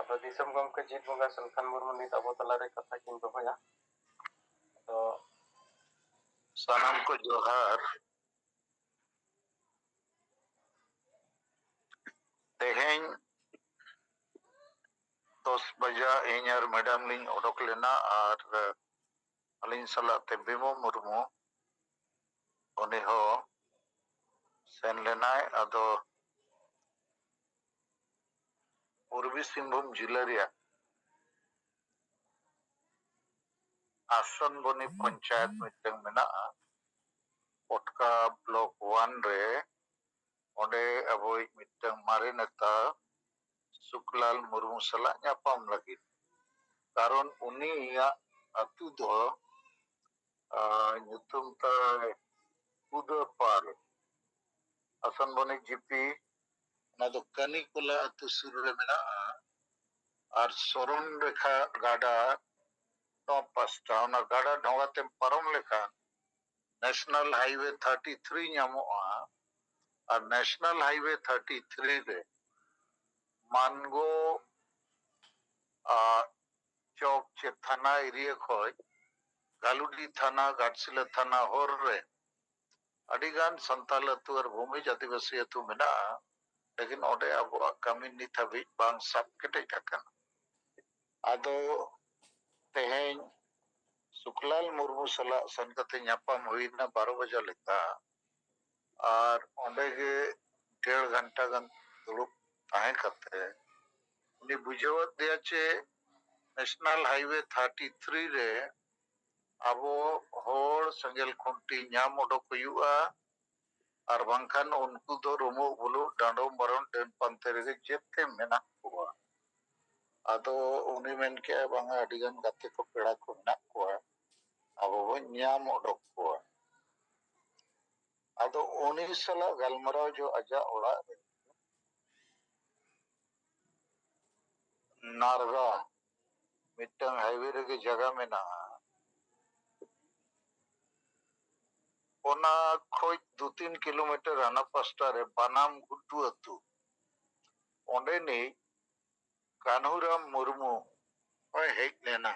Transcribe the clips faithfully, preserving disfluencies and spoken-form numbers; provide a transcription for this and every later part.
ᱟᱫᱚ ᱫᱤᱥᱚᱢ ᱜᱚᱢᱠᱮ ᱡᱤᱛ ᱵᱚᱸᱜᱟ ᱥᱟᱞᱠᱷᱟᱱ ᱢᱩᱨᱢᱩ ᱱᱤᱛ ᱟᱵᱚ ᱛᱟᱞᱟᱨᱮ ᱠᱟᱛᱷᱟ ᱠᱤᱱ ᱫᱚᱦᱚᱭᱟ᱾ ᱟᱫᱚ ᱥᱟᱱᱟᱢ ᱠᱚ ᱡᱚᱦᱟᱨ᱾ ᱛᱮᱦᱮᱧ ᱫᱚᱥ ᱵᱟᱡᱟ ᱤᱧ ᱟᱨ ᱢᱮᱰᱟᱢ ᱞᱤᱧ ᱚᱰᱚᱠ ᱞᱮᱱᱟ ᱟᱨ ᱟᱹᱞᱤᱧ ᱥᱟᱞᱟᱜ ᱛᱮ ᱵᱤᱢᱚᱞ ᱢᱩᱨᱢᱩ, ᱩᱱᱤ ᱦᱚᱸ ᱥᱮᱱ ᱞᱮᱱᱟᱭ᱾ ᱟᱫᱚ ᱯᱩᱨᱵᱤ ᱥᱤᱝᱵᱷᱩᱢ ᱡᱤᱞᱟᱹ ᱨᱮᱭᱟᱜ ᱟᱥᱚᱱᱵᱚᱱᱤ ᱯᱚᱧᱪᱟᱭᱮᱛ ᱢᱤᱫᱴᱟᱝ ᱢᱮᱱᱟᱜᱼᱟ, ᱯᱚᱴᱠᱟ ᱵᱞᱚᱠ ᱚᱣᱟᱱ ᱨᱮ᱾ ᱚᱸᱰᱮ ᱟᱵᱚᱭᱤᱡ ᱢᱤᱫᱴᱟᱝ ᱢᱟᱨᱮ ᱱᱮᱛᱟ ᱥᱩᱠᱞᱟᱞ ᱢᱩᱨᱢᱩ ᱥᱟᱞᱟᱜ ᱧᱟᱯᱟᱢ ᱞᱟᱹᱜᱤᱫ᱾ ᱠᱟᱨᱚᱱ ᱩᱱᱤᱭᱟᱜ ᱟᱹᱛᱩ ᱫᱚ, ᱟᱨ ᱧᱩᱛᱩᱢ ᱛᱟᱭ ᱠᱩᱫᱟᱹᱯᱟᱞ, ᱟᱥᱟᱱᱵᱟᱱᱤ ᱡᱤᱯᱤ, ᱚᱱᱟ ᱫᱚ ᱠᱟᱱᱤᱠᱚᱞᱟ ᱟᱹᱛᱩ ᱥᱩᱨ ᱨᱮ ᱢᱮᱱᱟᱜᱼᱟ᱾ ᱟᱨ ᱥᱚᱨᱚᱱ ᱨᱮᱠᱷᱟ ᱜᱟᱰᱟ ᱱᱚᱣᱟ ᱯᱟᱥᱴᱟ, ᱚᱱᱟ ᱜᱟᱰᱟ ᱰᱷᱚᱸᱜᱟ ᱛᱮᱢ ᱯᱟᱨᱚᱢ ᱞᱮᱠᱷᱟᱱ ᱱᱮᱥᱱᱟᱞ ᱦᱟᱭᱣᱮ ᱛᱷᱟᱨᱴᱤ ᱛᱷᱨᱤ ᱧᱟᱢᱚᱜᱼᱟ᱾ ᱟᱨ ᱱᱮᱥᱱᱟᱞ ᱦᱟᱭᱣᱮ ᱛᱷᱟᱨᱴᱤ ᱛᱷᱨᱤ ᱨᱮ ᱢᱟᱱᱜᱳ ᱟᱨ ᱪᱚᱠ ᱪᱮ ᱛᱷᱟᱱᱟ ᱮᱨᱤᱭᱟ ᱠᱷᱚᱡ ᱜᱟᱞᱩᱰᱤ ᱛᱷᱟᱱᱟ, ᱜᱷᱟᱴᱥᱤᱞᱟᱹ ᱛᱷᱟᱱᱟ ᱦᱚᱨ ᱨᱮ ᱟᱹᱰᱤᱜᱟᱱ ᱥᱟᱱᱛᱟᱲ ᱟᱹᱛᱩ ᱟᱨ ᱵᱷᱩᱢᱤᱡᱽ ᱟᱹᱫᱤᱵᱟᱹᱥᱤ ᱟᱹᱛᱩ ᱢᱮᱱᱟᱜᱼᱟ, ᱞᱮᱠᱤᱱ ᱚᱸᱰᱮ ᱟᱵᱚᱣᱟᱜ ᱠᱟᱹᱢᱤ ᱱᱤᱛ ᱦᱟᱹᱵᱤᱡ ᱵᱟᱝ ᱥᱟᱵ ᱠᱮᱴᱮᱡ ᱟᱠᱟᱱᱟ᱾ ᱟᱫᱚ ᱛᱮᱦᱮᱧ ᱥᱩᱠᱞᱟᱞ ᱢᱩᱨᱢᱩ ᱥᱟᱞᱟᱜ ᱥᱮᱱ ᱠᱟᱛᱮ ᱧᱟᱯᱟᱢ ᱦᱩᱭᱱᱟ ᱵᱟᱨᱚ ᱵᱟᱡᱟ ᱞᱮᱠᱟ, ᱟᱨ ᱚᱸᱰᱮ ᱜᱮ ᱰᱮᱲ ᱜᱷᱚᱱᱴᱟ ᱜᱟᱱ ᱫᱩᱲᱩᱵ ᱛᱟᱦᱮᱸ ᱠᱟᱛᱮ ᱩᱱᱤ ᱵᱩᱡᱷᱟᱹᱣᱟᱫ ᱞᱮᱭᱟ ᱪᱮ ᱱᱮᱥᱱᱟᱞ ᱦᱟᱭᱣᱮ ᱛᱷᱟᱨᱴᱤ ᱛᱷᱨᱤ ᱨᱮ ᱟᱵᱚ ᱦᱚᱲ ᱥᱮᱸᱜᱮᱞ ᱠᱷᱩᱱᱴᱤ ᱧᱟᱢ ᱚᱰᱚᱠ ᱦᱩᱭᱩᱜᱼᱟ, ᱟᱨ ᱵᱟᱝᱠᱷᱟᱱ ᱩᱱᱠᱩ ᱫᱚ ᱨᱩᱢᱩᱜ ᱵᱩᱞᱩᱜ ᱰᱟᱸᱰᱚᱢ ᱵᱟᱨᱚᱱ ᱰᱟᱹᱱ ᱯᱟᱱᱛᱮ ᱨᱮᱜᱮ ᱡᱮᱛᱮ ᱢᱮᱱᱟᱜ ᱠᱚᱣᱟ᱾ ᱟᱫᱚ ᱩᱱᱤ ᱢᱮᱱ ᱠᱮᱜᱼᱟ, "ᱵᱟᱝᱟ, ᱟᱹᱰᱤ ᱜᱟᱱ ᱜᱟᱛᱮ ᱠᱚ, ᱯᱮᱲᱟ ᱠᱚ ᱢᱮᱱᱟᱜ ᱠᱚᱣᱟ, ᱟᱵᱚ ᱵᱚᱱ ᱧᱟᱢ ᱚᱰᱚᱠ ᱠᱚᱣᱟ᱾" ᱟᱫᱚ ᱩᱱᱤ ᱥᱟᱞᱟᱜ ᱜᱟᱞᱢᱟᱨᱟᱣ ᱡᱚᱦᱚᱜ ᱟᱡᱟᱜ ᱚᱲᱟᱜ ᱨᱮ ᱱᱟᱨᱜᱟ ᱢᱤᱫᱴᱟᱝ ᱦᱟᱭᱣᱮ ᱨᱮᱜᱮ ᱡᱟᱭᱜᱟ ᱢᱮᱱᱟᱜᱼᱟ᱾ ᱚᱱᱟ ᱠᱷᱚᱡ ᱫᱩ ᱛᱤᱱ ᱠᱤᱞᱳᱢᱤᱴᱟᱨ ᱦᱟᱱᱟ ᱯᱟᱥᱴᱟ ᱨᱮ ᱵᱟᱱᱟᱢ ᱜᱩᱰᱰᱩ ᱟᱹᱛᱩ, ᱚᱸᱰᱮᱱᱤᱡ ᱠᱟᱹᱱᱦᱩᱨᱟᱢ ᱢᱩᱨᱢᱩ ᱦᱚᱸᱭ ᱦᱮᱡ ᱞᱮᱱᱟ᱾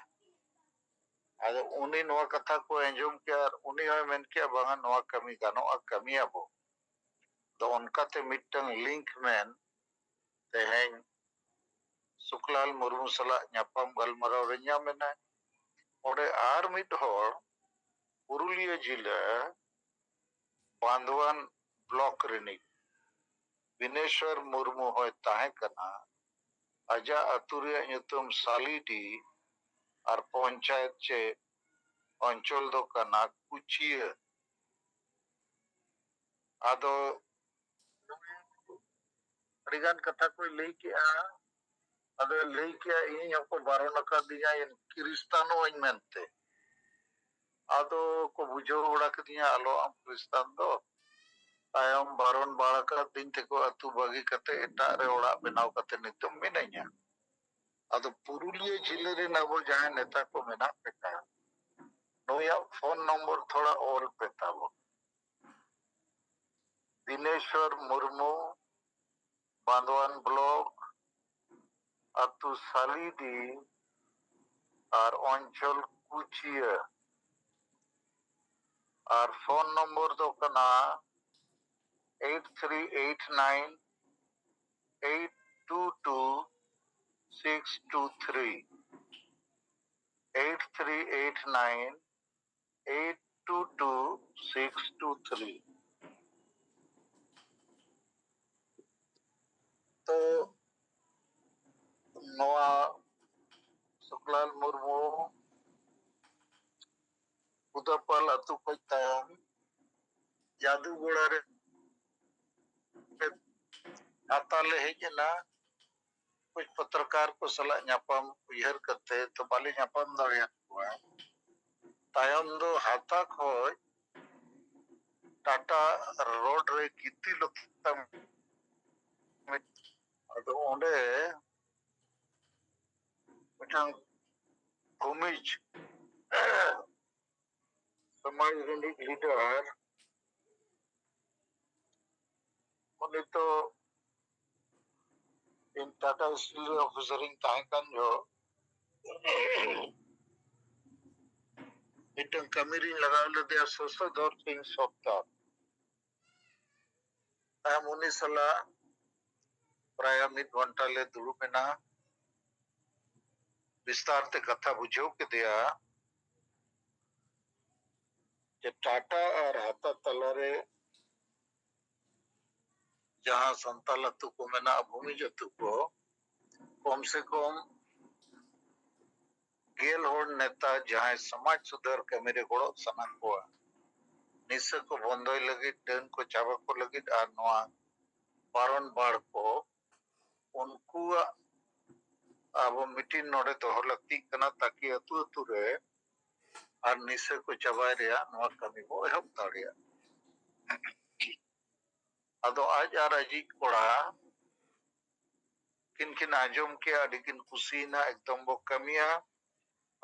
ᱟᱫᱚ ᱩᱱᱤ ᱱᱚᱣᱟ ᱠᱟᱛᱷᱟ ᱠᱚ ᱟᱸᱡᱚᱢ ᱠᱮᱜᱼᱟ ᱟᱨ ᱩᱱᱤ ᱦᱚᱸᱭ ᱢᱮᱱ ᱠᱮᱜᱼᱟ, "ᱵᱟᱝᱟ, ᱱᱚᱣᱟ ᱠᱟᱹᱢᱤ ᱜᱟᱱᱚᱜᱼᱟ, ᱠᱟᱹᱢᱤᱭᱟᱵᱚ᱾" ᱟᱫᱚ ᱚᱱᱠᱟᱛᱮ ᱢᱤᱫᱴᱟᱝ ᱞᱤᱝᱠ ᱢᱮᱱ ᱛᱮᱦᱮᱧ ᱥᱩᱠᱞᱟᱞ ᱢᱩᱨᱢᱩ ᱥᱟᱞᱟᱜ ᱧᱟᱯᱟᱢ ᱜᱟᱞᱢᱟᱨᱟᱣ ᱨᱮ ᱧᱟᱢ ᱮᱱᱟ᱾ ᱚᱸᱰᱮ ᱟᱨ ᱢᱤᱫ ᱦᱚᱲ ᱯᱩᱨᱩᱞᱤᱭᱟᱹ ᱡᱤᱞᱟᱹ ᱵᱟᱸᱫᱣᱟᱱ ᱵᱞᱚᱠ ᱨᱤᱱᱤᱡ ᱵᱤᱱᱮᱥᱣᱚᱨ ᱢᱩᱨᱢᱩ ᱦᱚᱸᱭ ᱛᱟᱦᱮᱸ ᱠᱟᱱᱟ᱾ ᱟᱡᱟᱜ ᱟᱹᱛᱩ ᱨᱮᱭᱟᱜ ᱧᱩᱛᱩᱢ ᱥᱟᱞᱤᱰᱤ ᱟᱨ ᱯᱚᱧᱪᱟᱭᱮᱛ ᱪᱮ ᱚᱧᱪᱚᱞ ᱫᱚ ᱠᱟᱱᱟ ᱠᱩᱪᱤᱭᱟᱹ᱾ ᱟᱫᱚ ᱟᱹᱰᱤᱜᱟᱱ ᱠᱟᱛᱷᱟ ᱠᱚᱭ ᱞᱟᱹᱭ ᱠᱮᱜᱼᱟ᱾ ᱟᱫᱚᱭ ᱞᱟᱹᱭ ᱠᱮᱜᱼᱟ, ᱤᱧ ᱦᱚᱸᱠᱚ ᱵᱟᱨᱚᱱ ᱟᱠᱟᱫᱤᱧᱟ ᱤᱧ ᱠᱷᱨᱤᱥᱛᱟᱱᱚᱜ ᱟᱹᱧ ᱢᱮᱱᱛᱮ᱾ ᱟᱫᱚ ᱠᱚ ᱵᱩᱡᱷᱟᱹᱣ ᱵᱟᱲᱟ ᱠᱤᱫᱤᱧᱟ, ᱟᱞᱚ ᱟᱢ ᱠᱷᱨᱤᱥᱛᱟᱱ ᱫᱚ᱾ ᱛᱟᱭᱚᱢ ᱵᱟᱨᱚᱱ ᱵᱟᱲᱟ ᱠᱟᱫᱤᱧ ᱛᱮᱠᱚ ᱟᱹᱛᱩ ᱵᱟᱹᱜᱤ ᱠᱟᱛᱮ ᱮᱴᱟᱜ ᱨᱮ ᱚᱲᱟᱜ ᱵᱮᱱᱟᱣ ᱠᱟᱛᱮ ᱱᱤᱛᱚᱜ ᱢᱤᱱᱟᱹᱧᱟ᱾ ᱟᱫᱚ ᱯᱩᱨᱩᱞᱤᱭᱟᱹ ᱡᱤᱞᱟᱹ ᱨᱮᱱ ᱟᱵᱚ ᱡᱟᱦᱟᱸᱭ ᱱᱮᱛᱟ ᱠᱚ ᱢᱮᱱᱟᱜ ᱯᱮ ᱠᱷᱟᱱ, ᱱᱩᱭᱟᱜ ᱯᱷᱳᱱ ᱱᱚᱢᱵᱚᱨ ᱛᱷᱚᱲᱟ ᱚᱞ ᱯᱮ ᱛᱟᱵᱚᱱ᱾ ᱫᱤᱱᱮᱥᱣᱚᱨ ᱢᱩᱨᱢᱩ, ᱵᱟᱸᱫᱣᱟᱱ ᱵᱞᱚᱠ, ᱟᱹᱛᱩ ᱥᱟᱞᱤᱰᱤ ᱟᱨ ᱚᱧᱪᱚᱞ ᱠᱩᱪᱤᱭᱟᱹ᱾ ᱟᱨ ᱯᱷᱳᱱ ᱱᱚᱢᱵᱚᱨ ᱫᱚ ᱠᱟᱱᱟ eight three eight nine eight two two six two three, eight three eight nine eight two two six two three. ᱛᱚ ᱱᱚᱣᱟ ᱥᱩᱠᱞᱟᱞ ᱢᱩᱨᱢᱩ ᱠᱩᱫᱟᱯᱟᱞ ᱟᱹᱛᱩ ᱠᱷᱚᱱ ᱛᱟᱭᱚᱢ ᱡᱟᱫᱩᱜᱚᱲᱟ ᱨᱮ ᱦᱟᱛᱟ ᱞᱮ ᱦᱮᱡ ᱮᱱᱟ᱾ ᱠᱩᱪ ᱯᱚᱛᱨᱚᱠᱟᱨ ᱠᱚ ᱥᱟᱞᱟᱜ ᱧᱟᱯᱟᱢ ᱩᱭᱦᱟᱹᱨ ᱠᱟᱛᱮ ᱛᱚ ᱵᱟᱞᱮ ᱧᱟᱯᱟᱢ ᱫᱟᱲᱮᱭᱟᱫ ᱠᱚᱣᱟ᱾ ᱛᱟᱭᱚᱢ ᱫᱚ ᱦᱟᱛᱟ ᱠᱷᱚᱱ ᱴᱟᱴᱟ ᱨᱳᱰ ᱨᱮ ᱜᱤᱛᱤ ᱞᱚᱛᱟ, ᱟᱫᱚ ᱚᱸᱰᱮ ᱢᱤᱫᱴᱟᱝ ᱵᱷᱩᱢᱤᱡᱽ ᱥᱚᱢᱟᱡᱽ ᱨᱤᱱᱤᱡ ᱞᱤᱰᱟᱨ, ᱩᱱᱤ ᱫᱚ ᱴᱟᱴᱟ ᱥᱴᱤᱞ ᱨᱮ ᱚᱯᱷᱤᱥᱟᱨ ᱤᱧ ᱛᱟᱦᱮᱸ ᱠᱟᱱ ᱡᱚᱦᱚᱜ ᱢᱤᱫᱴᱟᱝ ᱠᱟᱹᱢᱤ ᱨᱤᱧ ᱞᱟᱜᱟᱣ ᱞᱮᱫᱮᱭᱟ ᱥᱚᱥᱚᱫᱷᱚᱨ ᱥᱤᱝ ᱥᱚᱨᱫᱟᱨ᱾ ᱛᱟᱭᱚᱢ ᱩᱱᱤ ᱥᱟᱞᱟᱜ ᱯᱨᱟᱭ ᱢᱤᱫ ᱜᱷᱚᱱᱴᱟ ᱞᱮ ᱫᱩᱲᱩᱵ ᱮᱱᱟ᱾ ᱵᱤᱥᱛᱟᱨ ᱛᱮ ᱠᱟᱛᱷᱟ ᱵᱩᱡᱷᱟᱹᱣ ᱠᱮᱫᱮᱭᱟ ᱡᱮ ᱴᱟᱴᱟ ᱟᱨ ᱦᱟᱛᱟ ᱛᱟᱞᱟᱨᱮ ᱡᱟᱦᱟᱸ ᱥᱟᱱᱛᱟᱞ ᱟᱹᱛᱩ ᱠᱚ ᱢᱮᱱᱟᱜᱼᱟ, ᱵᱷᱩᱢᱤᱡᱽ ᱟᱹᱛᱩ ᱠᱚ, ᱠᱚᱢ ᱥᱮ ᱠᱚᱢ ᱜᱮᱞ ᱦᱚᱲ ᱱᱮᱛᱟ ᱡᱟᱦᱟᱸᱭ ᱥᱚᱢᱟᱡᱽ ᱥᱩᱫᱷᱟᱹᱨ ᱠᱟᱹᱢᱤ ᱨᱮ ᱜᱚᱲᱚ ᱥᱟᱱᱟ ᱠᱚᱣᱟ, ᱱᱤᱥᱟᱹ ᱠᱚ ᱵᱚᱱᱫᱚᱭ ᱞᱟᱹᱜᱤᱫ, ᱰᱟᱹᱱ ᱠᱚ ᱪᱟᱵᱟ ᱠᱚ ᱞᱟᱹᱜᱤᱫ ᱟᱨ ᱱᱚᱣᱟ ᱵᱟᱨᱚᱱ ᱵᱟᱲ ᱠᱚ, ᱩᱱᱠᱩᱣᱟᱜ ᱟᱵᱚ ᱢᱤᱴᱤᱝ ᱱᱚᱰᱮ ᱫᱚᱦᱚ ᱞᱟᱹᱠᱛᱤᱜ ᱠᱟᱱᱟ, ᱛᱟᱠᱤ ᱟᱹᱛᱩ ᱟᱹᱛᱩ ᱨᱮ ᱟᱨ ᱱᱤᱥᱟᱹ ᱠᱚ ᱪᱟᱵᱟᱭ ᱨᱮᱭᱟᱜ ᱱᱚᱣᱟ ᱠᱟᱹᱢᱤ ᱵᱚ ᱮᱦᱚᱵ ᱫᱟᱲᱮᱭᱟᱜᱼᱟ᱾ ᱟᱫᱚ ᱟᱡ ᱟᱨ ᱟᱡᱤᱡ ᱠᱚᱲᱟ ᱠᱤᱱ ᱠᱤᱱ ᱟᱸᱡᱚᱢ ᱠᱮᱜᱼᱟ, ᱟᱹᱰᱤ ᱠᱤᱱ ᱠᱩᱥᱤᱭᱮᱱᱟ, ᱮᱠᱫᱚᱢ ᱵᱚ ᱠᱟᱹᱢᱤᱭᱟ᱾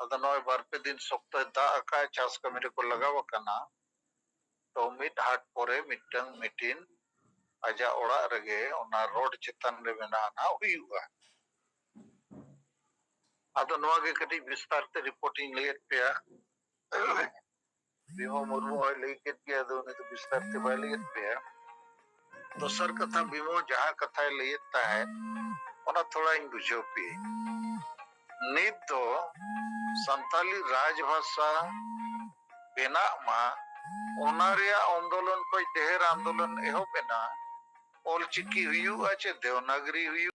ᱟᱫᱚ ᱱᱚᱜᱼᱚᱭ ᱵᱟᱨ ᱯᱮ ᱫᱤᱱ ᱥᱚᱠᱛᱚᱭ ᱫᱟᱜ ᱟᱠᱟᱫ, ᱪᱟᱥ ᱠᱟᱹᱢᱤ ᱨᱮᱠᱚ ᱞᱟᱜᱟᱣ ᱟᱠᱟᱱᱟ᱾ ᱛᱚ ᱢᱤᱫ ᱦᱟᱴ ᱯᱚᱨᱮ ᱢᱤᱫᱴᱟᱝ ᱢᱤᱴᱤᱝ ᱟᱡᱟᱜ ᱚᱲᱟᱜ ᱨᱮᱜᱮ ᱚᱱᱟ ᱨᱳᱰ ᱪᱮᱛᱟᱱ ᱨᱮ ᱢᱮᱱᱟᱜᱼᱟ ᱱᱟᱜ ᱦᱩᱭᱩᱜᱼᱟ᱾ ᱟᱫᱚ ᱱᱚᱣᱟ ᱜᱮ ᱠᱟᱹᱴᱤᱡ ᱵᱤᱥᱛᱟᱨ ᱛᱮ ᱨᱤᱯᱳᱨᱴ ᱤᱧ ᱞᱟᱹᱭᱮᱫ ᱯᱮᱭᱟ᱾ ᱵᱤᱢᱚᱞ ᱢᱩᱨᱢᱩ ᱦᱚᱸᱭ ᱞᱟᱹᱭ ᱠᱮᱫ ᱜᱮᱭᱟ, ᱟᱫᱚ ᱩᱱᱤ ᱫᱚ ᱵᱤᱥᱛᱟᱨ ᱛᱮ ᱵᱟᱭ ᱞᱟᱹᱭᱮᱫ ᱯᱮᱭᱟ᱾ ᱫᱚᱥᱟᱨ ᱠᱟᱛᱷᱟ, ᱵᱤᱢᱚᱞ ᱡᱟᱦᱟᱸ ᱠᱟᱛᱷᱟᱭ ᱞᱟᱹᱭᱮᱫ ᱛᱟᱦᱮᱸᱫ, ᱚᱱᱟ ᱛᱷᱚᱲᱟᱧ ᱵᱩᱡᱷᱟᱹᱣ ᱯᱮᱭᱟᱹᱧ᱾ ᱱᱤᱛ ᱫᱚ ᱥᱟᱱᱛᱟᱞᱤ ᱨᱟᱡᱽᱵᱷᱟᱥᱟ ᱵᱮᱱᱟᱜ ᱢᱟ, ᱚᱱᱟ ᱨᱮᱭᱟᱜ ᱟᱱᱫᱳᱞᱚᱱ ᱠᱷᱚᱱ ᱰᱷᱮᱨ ᱟᱱᱫᱳᱞᱚᱱ ᱮᱦᱚᱵ ᱮᱱᱟ᱾ ᱚᱞᱪᱤᱠᱤ ᱦᱩᱭᱩᱜᱼᱟ ᱪᱮ ᱫᱮᱣᱱᱟᱜᱽᱨᱤ ᱦᱩᱭᱩᱜᱼᱟ,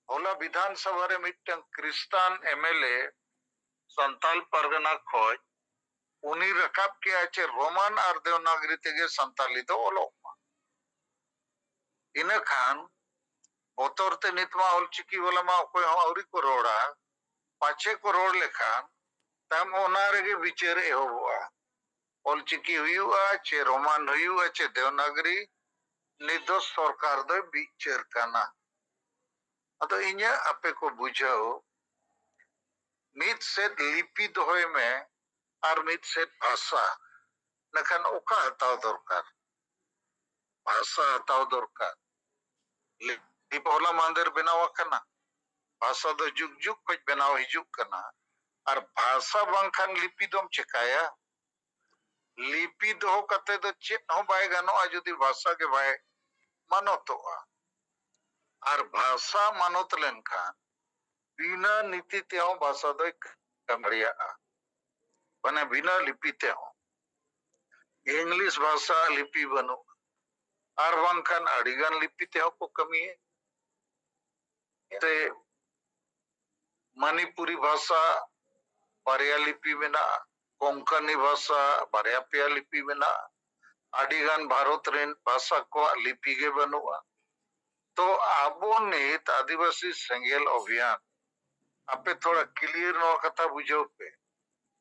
ᱦᱚᱞᱟ ᱵᱤᱫᱷᱟᱱ ᱥᱚᱵᱷᱟ ᱨᱮ ᱢᱤᱫᱴᱟᱝ ᱠᱷᱨᱤᱥᱴᱟᱱ ᱮᱢ ᱮᱞ ᱮ ᱥᱟᱱᱛᱟᱞ ᱯᱟᱨᱜᱟᱱᱟ ᱠᱷᱚᱡ ᱩᱱᱤ ᱨᱟᱠᱟᱵ ᱠᱮᱜᱼᱟ ᱪᱮ ᱨᱳᱢᱟᱱ ᱟᱨ ᱫᱮᱣᱱᱟᱜᱽᱨᱤ ᱛᱮᱜᱮ ᱥᱟᱱᱛᱟᱞᱤ ᱫᱚ ᱚᱞᱚᱜ ᱢᱟ᱾ ᱤᱱᱟᱹ ᱠᱷᱟᱱ ᱵᱚᱛᱚᱨ ᱛᱮ ᱱᱤᱛ ᱢᱟ ᱚᱞᱪᱤᱠᱤ ᱵᱟᱞᱟ ᱢᱟ ᱚᱠᱚᱭ ᱦᱚᱸ ᱟᱹᱣᱨᱤ ᱠᱚ ᱨᱚᱲᱟ, ᱯᱟᱪᱷᱮ ᱠᱚ ᱨᱚᱲ ᱞᱮᱠᱷᱟᱱ ᱛᱟᱭᱚᱢ ᱚᱱᱟ ᱨᱮᱜᱮ ᱵᱤᱪᱟᱹᱨ ᱮᱦᱚᱵᱚᱜᱼᱟ᱾ ᱚᱞᱪᱤᱠᱤ ᱦᱩᱭᱩᱜᱼᱟ ᱪᱮ ᱨᱳᱢᱟᱱ ᱦᱩᱭᱩᱜᱼᱟ ᱪᱮ ᱫᱮᱣᱱᱟᱜᱽᱨᱤ, ᱱᱤᱛ ᱫᱚ ᱥᱚᱨᱠᱟᱨ ᱫᱚᱭ ᱵᱤᱪᱟᱹᱨ ᱠᱟᱱᱟ᱾ ᱟᱫᱚ ᱤᱧᱟᱹᱜ ᱟᱯᱮ ᱠᱚ ᱵᱩᱡᱷᱟᱹᱣ, ᱢᱤᱫ ᱥᱮᱫ ᱞᱤᱯᱤ ᱫᱚᱦᱚᱭ ᱢᱮ ᱟᱨ ᱢᱤᱫ ᱥᱮᱫ ᱵᱷᱟᱥᱟ᱾ ᱤᱱᱟᱹᱠᱷᱟᱱ ᱚᱠᱟ ᱦᱟᱛᱟᱣ ᱫᱚᱨᱠᱟᱨ? ᱵᱷᱟᱥᱟ ᱦᱟᱛᱟᱣ ᱫᱚᱨᱠᱟᱨ᱾ ᱞᱤᱯᱤ ᱦᱚᱞᱟ ᱢᱟᱦᱫᱮᱨ ᱵᱮᱱᱟᱣ ᱟᱠᱟᱱᱟ, ᱵᱷᱟᱥᱟ ᱫᱚ ᱡᱩᱜᱽ ᱡᱩᱜᱽ ᱠᱷᱚᱱ ᱵᱮᱱᱟᱣ ᱦᱤᱡᱩᱜ ᱠᱟᱱᱟ᱾ ᱟᱨ ᱵᱷᱟᱥᱟ ᱵᱟᱝᱠᱷᱟᱱ ᱞᱤᱯᱤ ᱫᱚᱢ ᱪᱮᱠᱟᱭᱟ? ᱞᱤᱯᱤ ᱫᱚᱦᱚ ᱠᱟᱛᱮ ᱫᱚ ᱪᱮᱫ ᱦᱚᱸ ᱵᱟᱭ ᱜᱟᱱᱚᱜᱼᱟ ᱡᱩᱫᱤ ᱵᱷᱟᱥᱟ ᱜᱮ ᱵᱟᱭ ᱢᱟᱱᱚᱛᱚᱜᱼᱟ᱾ ᱟᱨ ᱵᱷᱟᱥᱟ ᱢᱟᱱᱚᱛ ᱞᱮᱱᱠᱷᱟᱱ ᱵᱤᱱᱟᱹ ᱱᱤᱛᱤ ᱛᱮᱦᱚᱸ ᱵᱷᱟᱥᱟ ᱫᱚᱭ ᱠᱟᱹᱢᱤ ᱫᱟᱲᱮᱭᱟᱜᱼᱟ, ᱢᱟᱱᱮ ᱵᱤᱱᱟᱹ ᱞᱤᱯᱤ ᱛᱮᱦᱚᱸ᱾ ᱤᱝᱞᱤᱥ ᱵᱷᱟᱥᱟ ᱞᱤᱯᱤ ᱵᱟᱹᱱᱩᱜᱼᱟ, ᱟᱨ ᱵᱟᱝᱠᱷᱟᱱ ᱟᱹᱰᱤᱜᱟᱱ ᱞᱤᱯᱤ ᱛᱮᱦᱚᱸ ᱠᱚ ᱠᱟᱹᱢᱤᱭᱮᱫ ᱛᱮ ᱢᱟᱱᱤᱯᱩᱨᱤ ᱵᱷᱟᱥᱟ ᱵᱟᱨᱭᱟ ᱞᱤᱯᱤ ᱢᱮᱱᱟᱜᱼᱟ, ᱠᱚᱝᱠᱟᱱᱤ ᱵᱷᱟᱥᱟ ᱵᱟᱨᱭᱟ ᱯᱮᱭᱟ ᱞᱤᱯᱤ ᱢᱮᱱᱟᱜᱼᱟ᱾ ᱟᱹᱰᱤᱜᱟᱱ ᱵᱷᱟᱨᱚᱛ ᱨᱮᱱ ᱵᱷᱟᱥᱟ ᱠᱚᱣᱟᱜ ᱞᱤᱯᱤ ᱜᱮ ᱵᱟᱹᱱᱩᱜᱼᱟ᱾ ᱛᱚ ᱟᱵᱚ ᱱᱤᱛ ᱟᱹᱫᱤᱵᱟᱹᱥᱤ ᱥᱮᱸᱜᱮᱞ ᱚᱵᱷᱤᱭᱟᱱ, ᱟᱯᱮ ᱛᱷᱚᱲᱟ ᱠᱞᱤᱭᱟᱨ ᱱᱚᱣᱟ ᱠᱟᱛᱷᱟ ᱵᱩᱡᱷᱟᱹᱣ ᱯᱮ,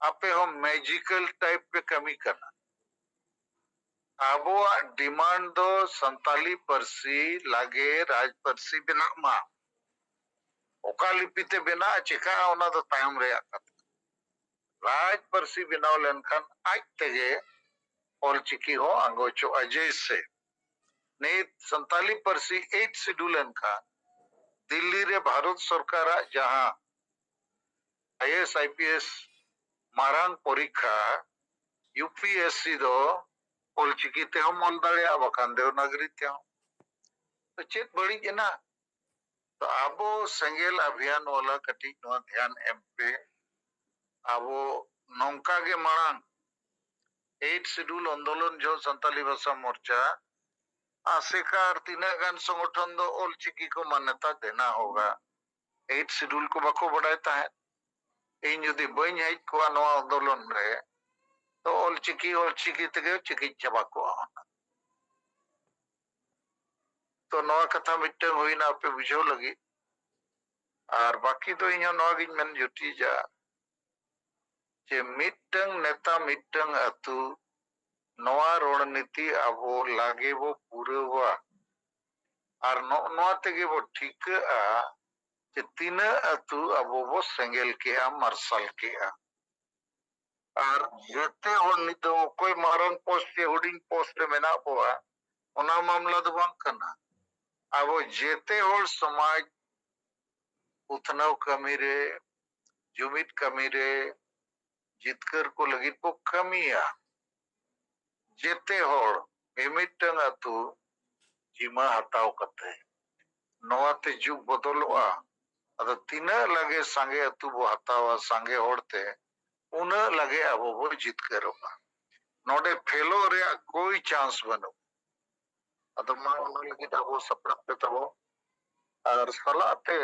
ᱟᱯᱮ ᱦᱚᱸ ᱢᱮᱡᱤᱠᱟᱞ ᱴᱟᱭᱤᱯ ᱯᱮ ᱠᱟᱹᱢᱤ ᱠᱟᱱᱟ᱾ ᱟᱵᱚᱣᱟᱜ ᱰᱤᱢᱟᱱᱰ ᱫᱚ ᱥᱟᱱᱛᱟᱞᱤ ᱯᱟᱹᱨᱥᱤ ᱞᱟᱜᱮ ᱨᱟᱡᱽ ᱯᱟᱹᱨᱥᱤ ᱵᱮᱱᱟᱜ ᱢᱟ᱾ ᱚᱠᱟ ᱞᱤᱯᱤ ᱛᱮ ᱵᱮᱱᱟᱜᱼᱟ, ᱪᱮᱠᱟᱜᱼᱟ, ᱚᱱᱟ ᱫᱚ ᱛᱟᱭᱚᱢ ᱨᱮᱭᱟᱜ ᱠᱟᱛᱷᱟ᱾ ᱨᱟᱡᱽ ᱯᱟᱹᱨᱥᱤ ᱵᱮᱱᱟᱣ ᱞᱮᱱᱠᱷᱟᱱ ᱟᱡ ᱛᱮᱜᱮ ᱚᱞᱪᱤᱠᱤ ᱦᱚᱸ ᱟᱸᱜᱚᱪᱚᱜᱼᱟ᱾ ᱡᱮᱭᱥᱮ ᱱᱤᱛ ᱥᱟᱱᱛᱟᱞᱤ ᱯᱟᱹᱨᱥᱤ ᱮᱭᱤᱴ ᱥᱤᱰᱩᱞ ᱮᱱᱠᱷᱟᱱ ᱫᱤᱞᱞᱤ ᱨᱮ ᱵᱷᱟᱨᱚᱛ ᱥᱚᱨᱠᱟᱨᱟᱜ ᱡᱟᱦᱟᱸ I A S, I P S ᱢᱟᱨᱟᱝ ᱯᱚᱨᱤᱠᱷᱟ ᱭᱩ ᱯᱤ ᱮᱥ ᱥᱤ ᱫᱚ ᱚᱞᱪᱤᱠᱤ ᱛᱮᱦᱚᱸᱢ ᱚᱞ ᱫᱟᱲᱮᱭᱟᱜᱼᱟ, ᱵᱟᱠᱷᱟᱱ ᱫᱮᱵᱽᱱᱟᱜᱽᱨᱤ ᱛᱮᱦᱚᱸ᱾ ᱛᱚ ᱪᱮᱫ ᱵᱟᱹᱲᱤᱡ ᱮᱱᱟ? ᱛᱚ ᱟᱵᱚ ᱥᱮᱸᱜᱮᱞ ᱟᱵᱷᱤᱭᱟᱱ ᱣᱟᱞᱟ ᱠᱟᱹᱴᱤᱡ ᱱᱚᱣᱟ ᱫᱷᱮᱭᱟᱱ ᱮᱢ ᱯᱮ᱾ ᱟᱵᱚ ᱱᱚᱝᱠᱟ ᱜᱮ ᱢᱟᱲᱟᱝ ᱮᱭᱤᱴ ᱥᱤᱰᱩᱞ ᱟᱱᱫᱳᱞᱚᱱ ᱡᱚᱦᱚᱜ ᱥᱟᱱᱛᱟᱞᱤ ᱵᱷᱟᱥᱟ ᱢᱳᱨᱪᱟ, ᱟᱥᱮᱠᱟ ᱟᱨ ᱛᱤᱱᱟᱹᱜ ᱜᱟᱱ ᱥᱚᱝᱜᱚᱴᱷᱚᱱ ᱫᱚ ᱚᱞᱪᱤᱠᱤ ᱠᱚ ᱢᱟᱱᱱᱚᱛᱟ ᱫᱮᱱᱟ ᱦᱳᱜᱟ, ᱮᱭᱤᱴ ᱥᱤᱰᱩᱞ ᱠᱚ ᱵᱟᱠᱚ ᱵᱟᱰᱟᱭ ᱛᱟᱦᱮᱸᱫ᱾ ᱤᱧ ᱡᱩᱫᱤ ᱵᱟᱹᱧ ᱦᱮᱡ ᱠᱚᱜᱼᱟ ᱱᱚᱣᱟ ᱟᱱᱫᱳᱞᱚᱱ ᱨᱮ, ᱛᱚ ᱚᱞᱪᱤᱠᱤ, ᱚᱞᱪᱤᱠᱤ ᱛᱮᱜᱮ ᱪᱤᱠᱤᱛ ᱪᱟᱵᱟ ᱠᱚᱜᱼᱟ ᱚᱱᱟ᱾ ᱛᱚ ᱱᱚᱣᱟ ᱠᱟᱛᱷᱟ ᱢᱤᱫᱴᱟᱝ ᱦᱩᱭᱱᱟ ᱟᱯᱮ ᱵᱩᱡᱷᱟᱹᱣ ᱞᱟᱹᱜᱤᱫ᱾ ᱟᱨ ᱵᱟᱹᱠᱤ ᱫᱚ ᱤᱧ ᱦᱚᱸ ᱱᱚᱣᱟ ᱜᱤᱧ ᱢᱮᱱ ᱡᱩᱴᱤᱡᱟ ᱡᱮ ᱢᱤᱫᱴᱟᱝ ᱱᱮᱛᱟ, ᱢᱤᱫᱴᱟᱝ ᱟᱹᱛᱩ, ᱱᱚᱣᱟ ᱨᱚᱲᱱᱤᱛᱤ ᱟᱵᱚ ᱞᱟᱜᱮ ᱵᱚ ᱯᱩᱨᱟᱹᱣᱟ᱾ ᱟᱨ ᱱᱚᱜᱼᱚ ᱱᱚᱣᱟ ᱛᱮᱜᱮ ᱵᱚ ᱴᱷᱤᱠᱟᱹᱜᱼᱟ ᱡᱮ ᱛᱤᱱᱟᱹᱜ ᱟᱹᱛᱩ ᱟᱵᱚ ᱵᱚ ᱥᱮᱸᱜᱮᱞ ᱠᱮᱜᱼᱟ, ᱢᱟᱨᱥᱟᱞ ᱠᱮᱜᱼᱟ᱾ ᱟᱨ ᱡᱮᱛᱮ ᱦᱚᱲ ᱱᱤᱛ ᱫᱚ ᱚᱠᱚᱭ ᱢᱟᱨᱟᱝ ᱯᱳᱥᱴ ᱥᱮ ᱦᱩᱰᱤᱧ ᱯᱳᱥᱴ ᱨᱮ ᱢᱮᱱᱟᱜ ᱵᱚᱣᱟ, ᱚᱱᱟ ᱢᱟᱢᱞᱟ ᱫᱚ ᱵᱟᱝ ᱠᱟᱱᱟ᱾ ᱟᱵᱚ ᱡᱮᱛᱮ ᱦᱚᱲ ᱥᱚᱢᱟᱡᱽ ᱩᱛᱱᱟᱹᱣ ᱠᱟᱹᱢᱤ ᱨᱮ, ᱡᱩᱢᱤᱫ ᱠᱟᱹᱢᱤ ᱨᱮ, ᱡᱤᱛᱠᱟᱹᱨ ᱠᱚ ᱞᱟᱹᱜᱤᱫ ᱵᱚ ᱠᱟᱹᱢᱤᱭᱟ᱾ ᱡᱮᱛᱮ ᱦᱚᱲ ᱢᱤᱢᱤᱫᱴᱟᱝ ᱟᱹᱛᱩ ᱡᱤᱢᱟᱹ ᱦᱟᱛᱟᱣ ᱠᱟᱛᱮ᱾ ᱱᱚᱣᱟ ᱛᱮ ᱡᱩᱜᱽ ᱵᱚᱫᱚᱞᱚᱜᱼᱟ᱾ ᱟᱫᱚ ᱛᱤᱱᱟᱹᱜ ᱞᱟᱜᱮ ᱥᱟᱸᱜᱮ ᱟᱹᱛᱩ ᱵᱚ ᱦᱟᱛᱟᱣᱟ, ᱥᱟᱸᱜᱮ ᱦᱚᱲ ᱛᱮ, ᱩᱱᱟᱹᱜ ᱞᱟᱜᱮ ᱟᱵᱚ ᱵᱚ ᱡᱤᱛᱠᱟᱹᱨᱚᱜᱼᱟ᱾ ᱱᱚᱰᱮ ᱯᱷᱮᱞᱚᱜ ᱨᱮᱭᱟᱜ ᱠᱳᱭ ᱪᱟᱱᱥ ᱵᱟᱹᱱᱩᱜ᱾ ᱟᱫᱚ ᱢᱟ ᱚᱱᱟ ᱞᱟᱹᱜᱤᱫ ᱟᱵᱚ ᱥᱟᱯᱲᱟᱣ ᱯᱮ ᱛᱟᱵᱚ᱾ ᱟᱨ ᱥᱟᱞᱟᱜ ᱛᱮ